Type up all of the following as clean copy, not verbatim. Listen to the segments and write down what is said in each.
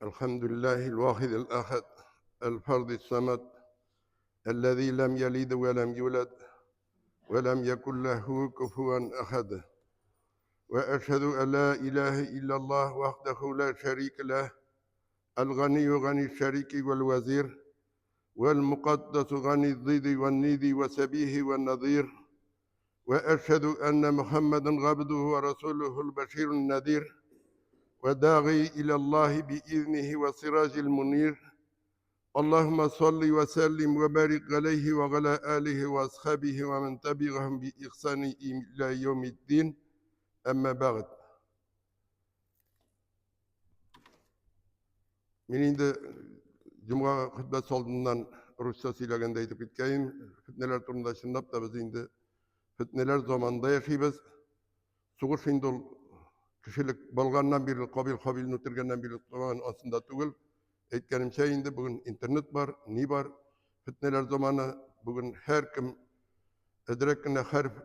الحمد لله الواحد الأحد الفرد الصمد الذي لم يلد ولم يولد ولم يكن له كفوا أحد وأشهد أن لا إله إلا الله وحده لا شريك له الغني غني الشريك والوزير والمقدس غني الضد والنيد وسبيه والنظير وأشهد أن محمدا عبده ورسوله البشير النذير وداعي إلى الله بإذنه وسراج المنير اللهم صل وسلم وبارك عليه وعلى آله وأصحابه ومن تبعهم بإحسان إلى يوم الدين أما بعد Мин инде җомга хөтбәсе алдыннан русча сөйләгәндә әйтеп киткәйем, фетнәләр турында чынлап та без инде фетнәләр заманында яшибез. Сугыш инде ул кешелек булганнан бирле, Кабил Хабилне үтергәннән бирле торган астында түгел. Әйткәнемчә инде бүген интернет бар, ни бар, фетнәләр заманы, бүген һәркем әзрәк кенә хәреф,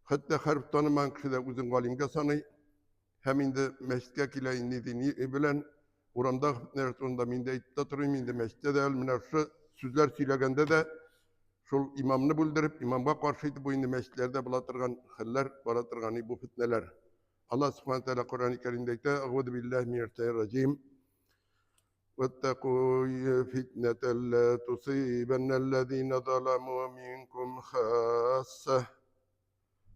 хәтта хәреф танымаган кеше дә үзен галимгә саный. Һәм инде мәчеткә килә инде ни белән урамдагы фетнәләр турында мин дә әйтеп тә тормыйм инде мәчеттә дә әле менә шушы сүзләр сөйләгәндә дә шул имамны бүлдереп, имамга каршы итеп бу инде мәчетләрдә була торган хәлләр, бара торган бу фетнәләр. Аллаһ Субхану тәгалә Коръән Кәримдә әйтә: "Әгъузу биллаһи минәш шайтанир Ваттаку фитнәтән ла тусибанналлазина заламу минкум хасса.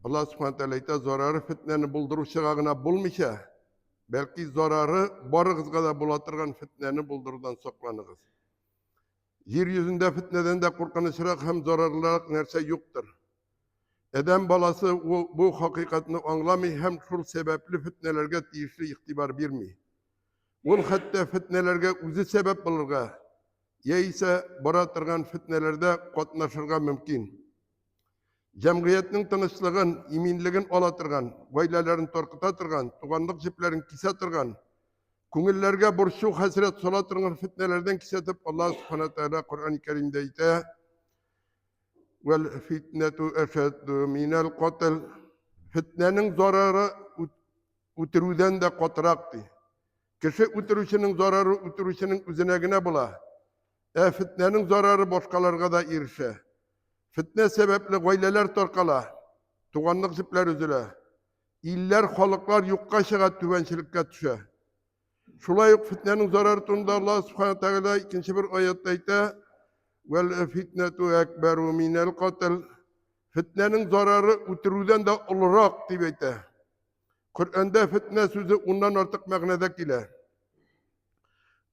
Аллаһ Субхану тәгалә әйтә, зарары фетнәне булдыручыга гына булмыйча, бәлки зарары барыгызга да була торган фетнәне булдырудан сакланыгыз. Җир йөзендә фетнәдән дә куркынычрак һәм зарарлырак нәрсә юктыр. Адәм баласы бу хакыйкатьне аңламый һәм шул сәбәпле фетнәләргә тиешле игътибар бирми. Ул хәтта фетнәләргә үзе сәбәп булырга, яисә бара торган фетнәләрдә катнашырга мөмкин. Җәмгыятьнең тынычлыгын, иминлеген ала торган, гаиләләрен таркыта торган, туганлык җепләрен кисә торган, күңелләргә борчу, хәсрәт сала торган фетнәләрдән кисәтеп, Аллаһ Субхана Тәгалә Коръән Кәримдә әйтә: "Вәл фитнәту әшәдду минәл катл." Фетнәнең зарары үтерүдән дә катырак ди. Кеше үтерүченең зарары үтерүченең үзенә генә була. Ә фетнәнең зарары башкаларга да ирешә. Фетнә сәбәпле гаиләләр таркала, туганлык җепләр өзелә. Илләр, халыклар юкка чыга, түбәнчелеккә төшә. Шулай ук фетнәнең зарары турында Аллаһ Субхану Тәгалә икенче бер аятта әйтә: "Вәл фитнәту акбару минәл катл." Фетнәнең зарары үтерүдән дә олырак дип әйтә. Коръәндә фетнә сүзе уннан артык мәгънәдә килә.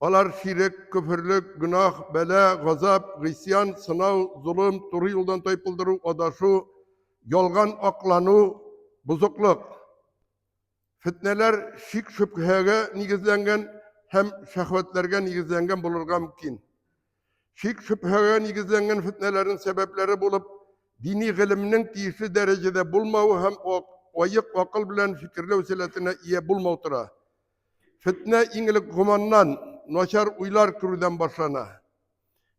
Алар ширек, көферлек, гөнаһ, бәла, газап, гыйсьян, сынау, золым, туры юлдан тайпылдыру, адашу, ялган аклану, бозыклык. Фетнәләр шик-шөбһәгә нигезләнгән һәм шәһвәтләргә нигезләнгән булырга мөмкин. Шик-шөбһәгә нигезләнгән фетнәләрнең сәбәпләре булып дини гыйлемнең тиешле дәрәҗәдә булмавы һәм аек акыл белән фикерләү сәләтенә ия булмау тора. Фетнә иң элек гоманнан, начар уйлар керүдән башлана.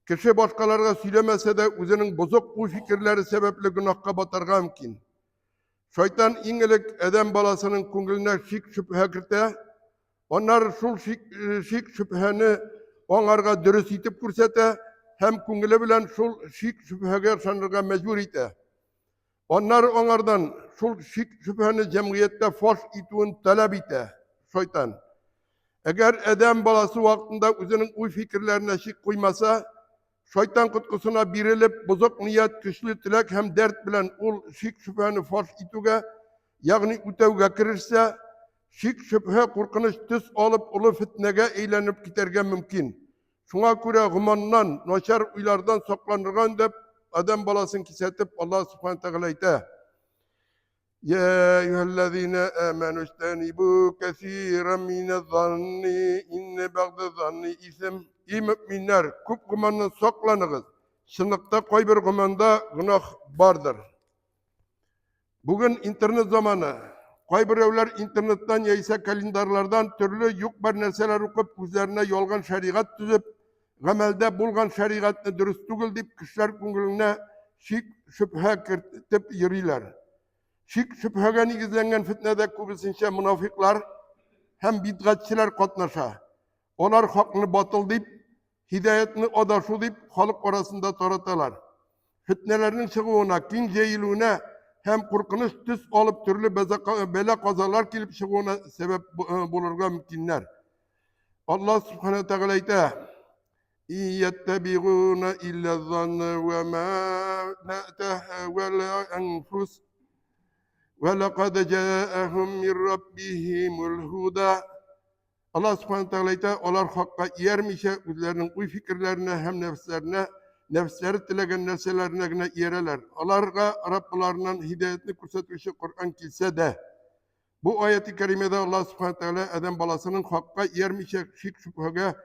Кеше башкаларга сөйләмәсә дә үзенең бозык уй-фикерләре сәбәпле гөнаһка батарга мөмкин. Шайтан иң элек адәм баласының күңеленә шик-шөбһә кертә, аннары шул шик-шөбһәне аңарга дөрес итеп күрсәтә һәм күңеле белән шул шик-шөбһәгә ышанырга мәҗбүр итә. Аннары аңардан шул шик-шөбһәне җәмгыятьтә фаш итүен таләп итә шайтан. Әгәр адәм баласы вакытында үзенең уй-фикерләренә чик куймаса, Шайтан коткысына бирелеп, бозык ният, көчле теләк һәм дәрт белән ул шик-шөбһәне фаш итүгә, ягъни үтәүгә керешсә, шик-шөбһә куркыныч төс алып, олы фетнәгә әйләнеп китәргә мөмкин. Шуңа күрә гоманнан, начар уйлардан сакланырга өндәп, адәм баласын кисәтеп, Аллаһ Субхана Тәгалә әйтә: يا أيها الذين آمنوا اجتنبوا كثيرا من الظن إن بعض الظن إثم Ey мөминнәр, күп гөманнан сакланыгыз. Чынлыкта кайбер гөманда гөнаһ бардыр. Бүген интернет заманы. Кайберәүләр интернеттан яисә календарьлардан төрле юк-бар нәрсәләр укып, үзләренә ялган шәригать төзеп, гамәлдә булган шәригатьне дөрес түгел дип кешеләр күңеленә шик, шөбһә кертеп йөриләр. Шик, шөбһәгә нигезләнгән фетнәдә күбесенчә монафиклар һәм бидгатьчеләр катнаша. Алар хакны батыл дип, һидаятны адашу дип халык арасында тараталар. Фетнәләрнең чыгуына, киң җәелүенә һәм куркыныч төс алып төрле бәла-казалар килеп чыгуына сәбәп булырга мөмкиннәр. Аллаһ Субхана Тәгалә әйтә: "Иятtabигуна илля занна ва ма тахвал анфус ва лакад җаахум мин раббихимул худа." Аллаһ Субхана Тәгалә әйтә, алар хакка иярмичә, үзләренең уй-фикерләренә һәм нәфесләренә, нәфесләре теләгән нәрсәләренә генә иярәләр. Аларга Раббыларыннан һидаятне күрсәтүче Коръән килсә дә. Бу аяти кәримәдә Аллаһ Субхана Тәгалә адәм баласының хакка иярмичә шик-шөбһәгә,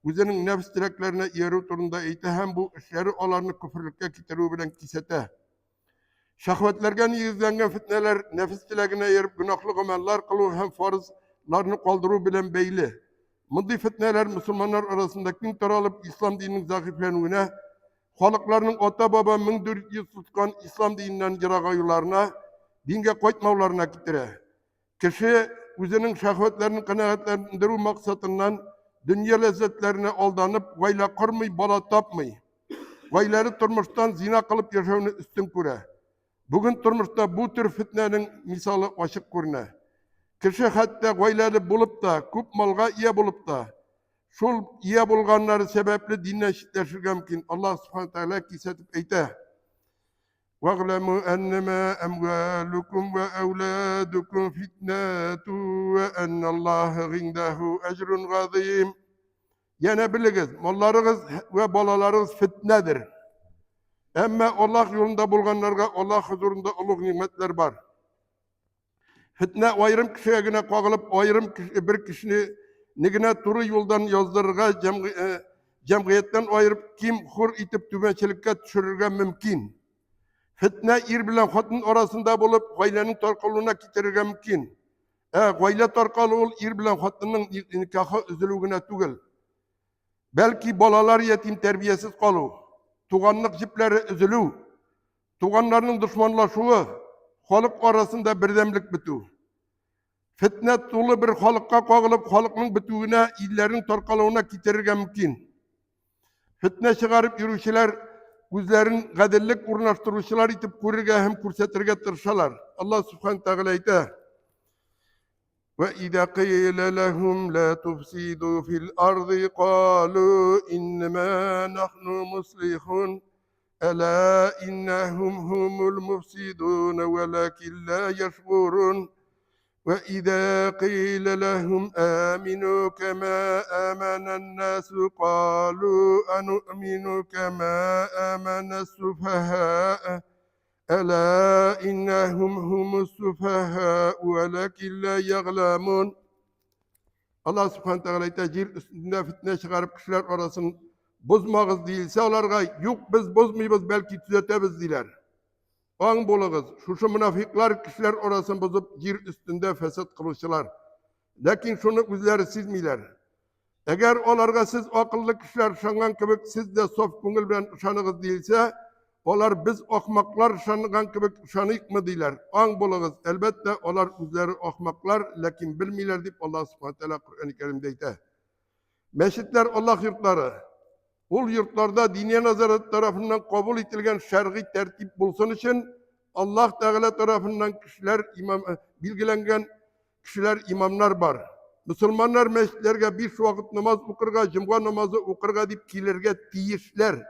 үзенең нәфс теләкләренә иярү турында әйтә һәм бу эшләре аларны көферлеккә китерүе белән кисәтә. Шәһвәтләргә нигезләнгән фетнәләр нәфес теләгенә ияреп гөнаһлы гамәлләр кылу һәм фарызларны калдыру белән бәйле. Мондый фетнәләр мөселманнар арасында киң таралып, ислам диненең зәгыйфьләнүенә, халыкларның ата-баба 1400 тоткан ислам диненнән ерагаюларына, дингә кайтмауларына китерә. Кеше үзенең шәһвәтләрен канәгатьләндерү максатыннан дөнья ләззәтләренә алданып, гаилә кормый, бала тапмый. Гаиләле тормыштан зина кылып яшәүне өстен күрә. Бүген тормышта бу төр фетнәнең мисалы ачык күренә. Кеше хәтта гаиләле булып та, күп малга ия булып та, шул ия булганнары сәбәпле диннән читләшергә мөмкин. Аллаһ Субхану Тәгалә кисәтеп әйтә: واعلموا أنما أموالكم وأولادكم فتنة وأن الله عنده أجر عظيم. Янә белегез, малларыгыз вә балаларыгыз фитнәдер. Әмма Аллаһ юлында булганнарга Аллаһ хозурында олуг ни'мәтләр бар. Фетнә аерым кешегә генә кагылып, аерым бер кешене генә туры юлдан яздырырга, җәмгыятьтән аерып, ким хур итеп түбәнчелеккә төшерергә мөмкин. Фетнә ир белән хатын арасында булып, гаиләнең таркалуына китерергә мөмкин. Ә гаилә таркалу ул ир белән хатынның никахы өзелү генә түгел. Бәлки балалар ятим тәрбиясез калу, туганлык җепләре өзелү, Туганнарның дошманлашуы, халык арасында бердәмлек бетү. Фетнә тулы бер халыкка кагылып, халыкның бетүенә, илләрнең таркалуына китерергә мөмкин. Фетнә чыгарып йөрүчеләр үзләрен гаделлек урнаштыручылар итеп күрергә һәм күрсәтергә тырышалар. Аллаһ Субхану Тәгалә әйтә: وإذا قيل لهم لا تفسدوا في الأرض قالوا إنما نحن مصلحون ألا إنهم هم المفسدون ولكن لا يشعرون وإذا قيل لهم آمنوا كما آمن الناس قالوا أنؤمن كما آمن السفهاء ألا إنهم هم السفهاء ولكن لا يعلمون. Аллаһ Субхану Тәгалә әйтә, җир өстендә фитнә чыгарып кешеләр арасын бозмагыз диелсә, аларга юк, без бозмыйбыз, бәлки төзәтәбез диләр. Аң булыгыз, шушы мунафиклар кешеләр арасын бозып җир өстендә фәсад кылучылар. Ләкин шуны үзләре сизмиләр. Әгәр аларга сез акыллы кешеләр ышанган кебек, сез дә саф күңел белән ышаныгыз диелсә, алар без ахмаклар ышанган кебек ышаныйкмы диләр. Аң булыгыз, әлбәттә, алар үзләре ахмаклар, ләкин белмиләр дип Аллаһ Субхану Тәгалә Коръән Кәримдә әйтә. Мәчетләр Аллаһ йортлары. Ул йортларда диния назараты тарафыннан кабул ителгән шәргый тәртип булсын өчен Аллаһ Тәгалә тарафыннан кешеләр имам билгеләнгән кешеләр имамнар бар. Мөселманнар мәчетләргә биш вакыт намаз укырга, җомга намазы укырга дип килергә тиешләр.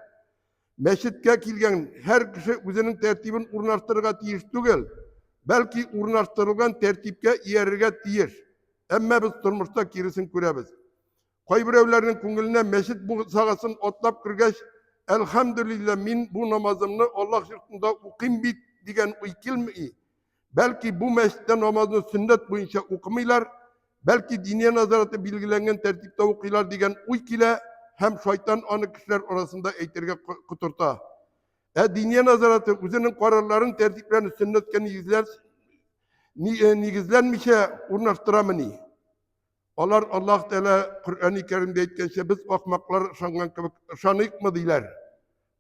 Мәчеткә килгән һәр кеше үзенең тәртибен урнаштырырга тиеш түгел, бәлки урнаштырылган тәртипкә иярергә тиеш. Әмма без тормышта киресен күрәбез. Кайберәүләрнең күңеленә мәчет бусагасын атлап кергәч, әлхәмдүлилләһ, мин бу намазымны Аллаһ йортында укыйм бит дигән уй килми. Бәлки бу мәчеттә намазны сөннәт буенча укымыйлар, бәлки диния назараты билгеләнгән тәртиптә укыйлар дигән уй килә һәм шайтан аны кешеләр арасында әйтергә котырта. Ә диния назараты үзенең карарларын, тәртипләрен сөннәткә нигезләнмичә урнаштырамыни? Алар Аллаһ Тәгалә Коръәни Кәримдә әйткәнчә, без ахмаклар ышанган кебек ышаныйкмы диләр.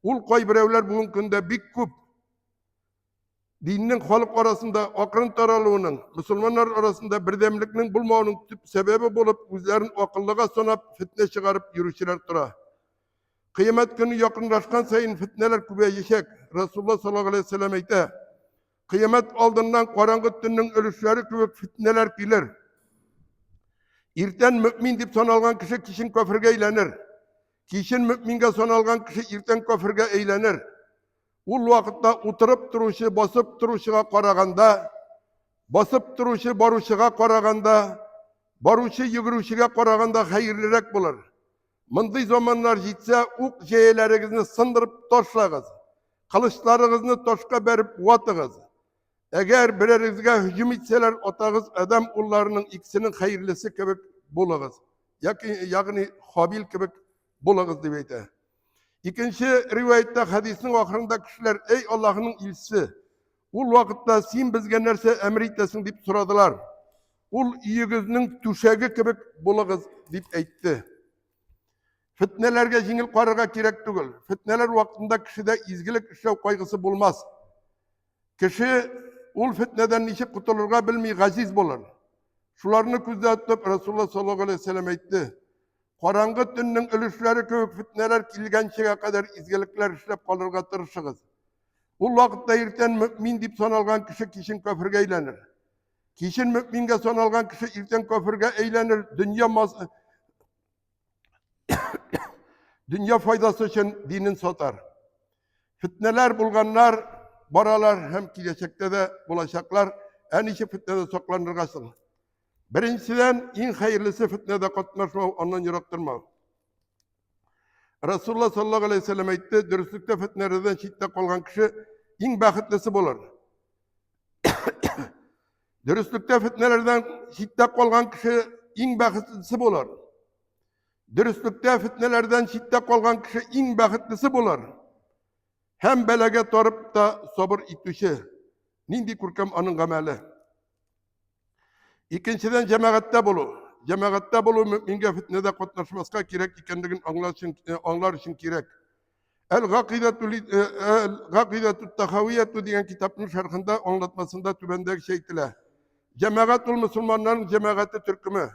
Ул кайберәүләр бүгенге көндә бик күп. Диннең халык арасында акрын таралуының, мөселманнар арасында бердәмлекнең булмавының төп сәбәбе булып, үзләрен акыллыга санап, фетнә чыгарып йөрүчеләр тора. Кыямәт көне якынлашкан саен фетнәләр күбәячәк. Расулулла саллаллаһу алейһи вәсәлләм әйтә: Кыямәт алдыннан караңгы төннең өлешләре кебек фетнәләр килер. Иртән мөмин дип саналган кеше кичен кафиргә әйләнер. Кичен мөмингә саналган кеше иртән кафиргә әйләнер. Ул вакытта утырып торучы басып торучыга караганда, басып торучы баручыга караганда, баручы йөгерүчегә караганда хәерлерәк булыр. Мондый заманнар җитсә, ук җәяләрегезне сындырып ташлагыз, кылычларыгызны ташка бәреп ватыгыз. Әгәр берәрегезгә һөҗүм итсәләр, атагыз Адәм улларының икесенең хәерлесе кебек булыгыз. Яки, ягъни Хабил кебек булыгыз дип әйтә. Икенче риваятьтә хәдиснең ахырында кешеләр, "Эй Аллаһының илчесе, ул вакытта син безгә нәрсә әмер итәсең?" дип сорадылар. Ул өегезнең түшәге кебек булыгыз дип әйтте. Фетнәләргә җиңел карарга кирәк түгел. Фетнәләр вакытында кешедә изгелек эшләү кайгысы булмас. Кеше ул фетнәдән ничек котылырга белми газиз булыр. Шуларны күздә тотып Расулулла саллаллаһу алейһи вәсәлләм әйтте: Караңгы төннең өлешләре кебек фетнәләр килгәнчегә кадәр изгелекләр эшләп калырга тырышыгыз. Ул вакытта иртән мөмин дип саналган кеше кичен кафиргә әйләнер. Кичен мөмингә саналган кеше иртән кафиргә әйләнер. Дөнья маз... Дөнья файдасы өчен динен сатар. Фетнәләр булганнар, баралар һәм киләчәктә дә булачаклар. Ә ничек фетнәдән сакланырга соң? Беренчедән, иң хәерлесе фетнәдә катнашмау, аннан ерак тормау. Расулла саллаллаһу алейһи вәсәлләм әйтте, дөреслектә фетнәләрдән читтә калган кеше иң бәхетлесе булыр. Дөреслектә фетнәләрдән читтә калган кеше иң бәхетлесе булыр. Дөреслектә фетнәләрдән читтә калган кеше иң бәхетлесе булыр. Һәм бәлагә тарып та сабыр итүче. Нинди күркәм аның гамәле. Икенчедән, җәмәгатьтә булу. Җәмәгатьтә булу мөмингә фетнәдә катнашмаска кирәк икәнлеген аңлар өчен, э, аңлар өчен кирәк. Әл-Гакыйдәту э, Тахавияту дигән китапның шәрхендә аңлатмасында түбәндәгечә әйтелә. Җәмәгать ул мөселманнарның җәмәгате төркеме.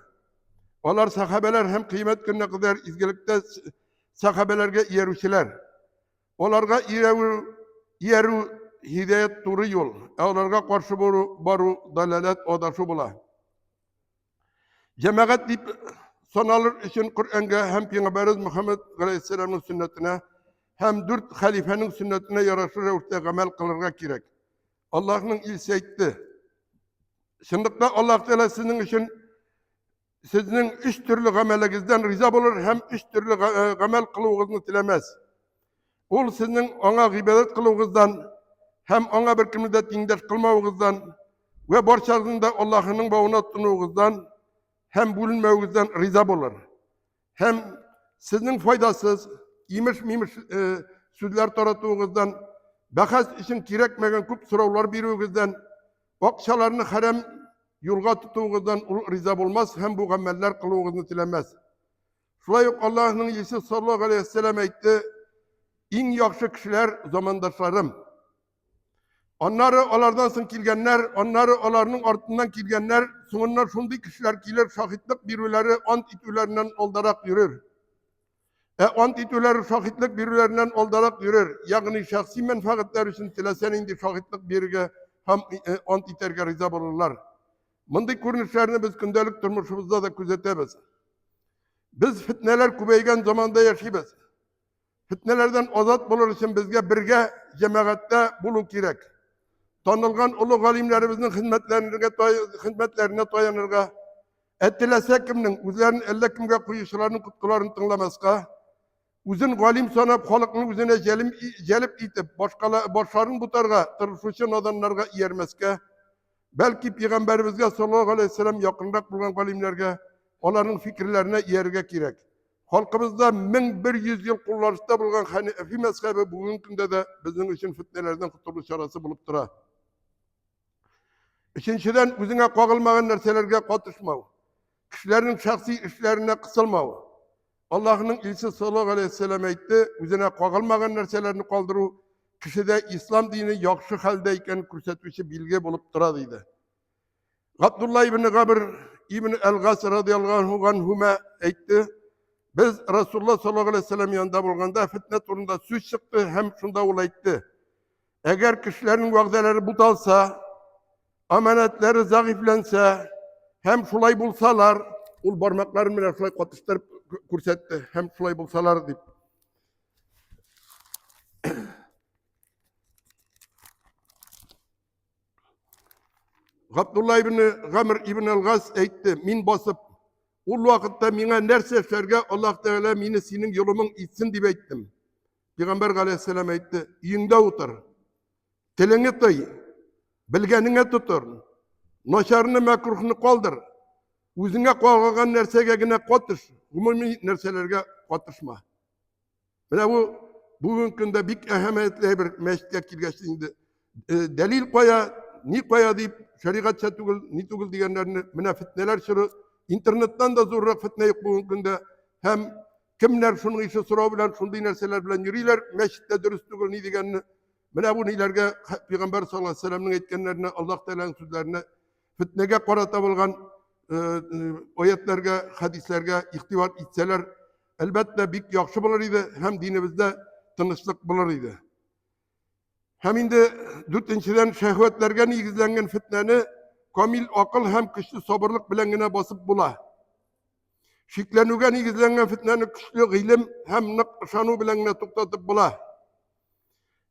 Алар сәхабәләр һәм кыямәт көненә кадәр изгелектә сәхабәләргә иярүчеләр. Аларга иярү, иярү һидаят туры юл, ә аларга каршы бару, бару далаләт адашу була. Җәмәгать дип саналыр өчен Коръәнгә һәм Пәйгамбәребез Мөхәммәд галәйһиссәламның сөннәтенә һәм дүрт хәлифәнең сөннәтенә ярашлы рәвештә гамәл кылырга кирәк. Аллаһның илчесе әйтте. Чынлыкта Аллаһ Тәгалә сезнең өчен сезнең өч төрле гамәлегездән риза булыр һәм өч төрле э, гамәл кылуыгызны теләмәс. Ул сезнең аңа гыйбадәт кылуыгыздан һәм аңа беркемне дә тиңдәш кылмавыгыздан вә барчагызның да Аллаһының бавына тотынуыгыздан һәм бүленмәвегездән риза булыр. Һәм сезнең файдасыз, имеш-мимеш э, сүзләр таратуыгыздан, бәхәс өчен кирәкмәгән күп сораулар бирүегездән, акчаларны хәрәм юлга тотуыгыздан ул риза булмас һәм бу гамәлләр кылуыгызны теләмәс. Шулай ук Аллаһның илчесе саллаллаһу алейһи вәсәлләм әйтте, иң яхшы кешеләр замандашларым. Аннары алардан соң килгәннәр, аннары аларның артыннан килгәннәр, соңыннан шундый кешеләр килер, шаһитлык бирүләре ант итүләреннән алдарак йөрер. Ә ант итүләре шаһитлык бирүләреннән алдарак йөрер. Ягъни шәхси мәнфәгатьләр өчен теләсә нинди шаһитлык бирергә һәм э, ант итәргә риза булырлар. Мондый күренешләрне без көндәлек тормышыбызда да күзәтәбез. Без фетнәләр күбәйгән заманда яшибез. Фетнәләрдән азат булыр өчен безгә бергә җәмәгатьтә булу кирәк. Танылган олы галимнәребезнең хезмәтләренә хезмәтләренә таянырга, ә теләсә кемнең үзләрен әллә кемгә куючыларның коткыларын тыңламаска, үзен галим санап халыкны үзенә җәлем, җәлеп итеп, башкала, башларын бутарга тырышучы наданнарга иярмәскә, бәлки пәйгамбәребезгә саллаллаһу алейһи вәсәлләм якынрак булган галимнәргә, аларның фикерләренә иярергә кирәк. Халкыбызда 1100 ел кулланышта булган хәнәфи мәзхәбе бүгенге көндә дә безнең өчен фетнәләрдән котылу чарасы булып тора. Өченчедән, үзеңә кагылмаган нәрсәләргә катышмау, кешеләрнең шәхси эшләренә кысылмау. Аллаһның илчесе саллаллаһу алейһи вәсәлләм әйтте, үзенә кагылмаган нәрсәләрне калдыру кешедә ислам дине яхшы хәлдә икәнен күрсәтүче билге булып тора, диде. Габдулла ибн Габр ибн Әл-Гас радиаллаһу анһума әйтте, без Расулла саллаллаһу алейһи вәсәлләм янында булганда фитнә турында сүз чыкты һәм шунда ул әйтте: Әгәр кешеләрнең вәгъдәләре буталса, аманәтләре зәгыйфьләнсә һәм шулай булсалар, ул бармакларын менә шулай катыштырып күрсәтте, һәм шулай булсалар дип. Габдулла ибн Гамр ибн Алгас әйтте, мин басып, ул вакытта миңа нәрсә эшләргә Аллаһ Тәгалә мине синең юлымың итсен дип әйттем. Пәйгамбәр галәйһиссәлам әйтте, өеңдә утыр, телеңне тый, белгәнеңә тотыр, начарны, мәкрухны калдыр, үзеңә кагылган нәрсәгә генә катыш, гомуми нәрсәләргә катышма. Менә бу бүгенге көндә бик әһәмиятле бер мәчеткә килгәч инде э, дәлил кая, ни кая дип, шәригатьчә түгел, ни түгел дигәннәрне менә фетнәләр чоры, интернеттан да зуррак фетнә юк бүгенге көндә һәм кемнәр шуның ише сорау белән, шундый нәрсәләр белән йөриләр, мәчеттә дөрес түгел ни дигәнне. Менә бу ниләргә Пәйгамбәр саллаллаһу алейһи вәсәлләмнең әйткәннәренә, Аллаһ Тәгаләнең сүзләренә фетнәгә карата булган аятләргә, хәдисләргә игътибар итсәләр, әлбәттә, бик яхшы булыр иде һәм динебездә тынычлык булыр иде. Һәм инде дүртенчедән, шәһвәтләргә нигезләнгән фетнәне камил акыл һәм көчле сабырлык белән генә басып була. Шикләнүгә нигезләнгән фетнәне көчле гыйлем һәм нык ышану белән генә туктатып була.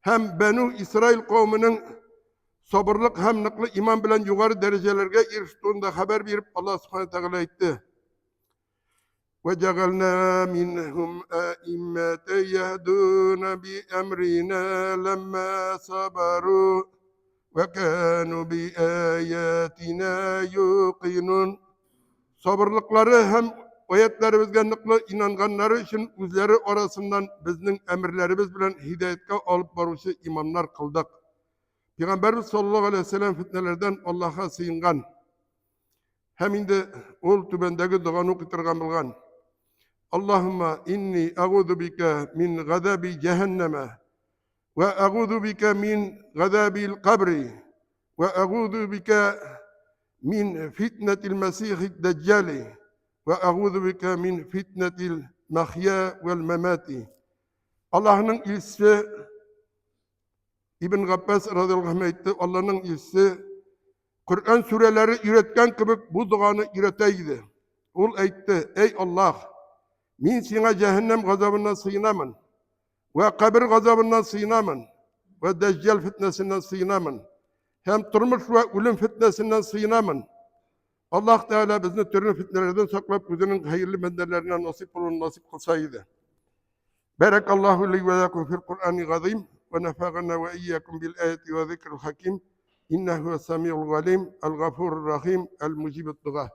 Һәм Бәнү Исраил кавеменең сабырлык һәм ныклы иман белән югары дәрәҗәләргә ирешү турында хәбәр биреп, Аллаһ Субхану Тәгалә әйтте: وَجَعَلْنَا مِنْهُمْ أَئِمَّةً يَهْدُونَ بِأَمْرِنَا لَمَّا صَبَرُوا وَكَانُوا بِآيَاتِنَا يُوقِنُونَ. Сабырлыклары һәм аятларыбызга ныклы инанганнары өчен үзләре арасыннан безнең әмерләребез белән һидаяткә алып баручы имамнар кылдык. Пәйгамбәрбез саллаллаһу алейһи вәсәлләм фитнәләрдән Аллаһка сыенган. Һәм инде ул түбәндәге доганы укый торган булган. Аллаһумма инни агуду бика мин газаби җәһәннәмә ва агуду бика мин газабил кабри ва агуду бика мин фитнәтил мәсихи дәҗҗали ва агуду бика мин фитнәтил махья вәл мамати. Аллаһның илчесе Ибн Габбас радиаллаһу анһу әйтте, Аллаһның илчесе Коръән сүрәләре өйрәткән кебек бу доганы өйрәтә иде. Ул әйтте: "Әй Аллаһ, мин сиңа җәһәннәм газабыннан сыенамын, вә кабер газабыннан сыенамын, вә дәҗҗал фитнәсеннән сыенамын, һәм тормыш вә үлем фитнәсеннән сыенамын." Аллаһ Тәгалә безне төрле фитнәләрдән саклап, үзенең хәерле бәндәләренә насыйп булуын насыйп кылса иде. بارك الله لي ولكم في القرآن العظيم ونفعنا وإياكم بالآية وذكر الحكيم إنه هو السميع العليم الغفور الرحيم المجيب الدعاء.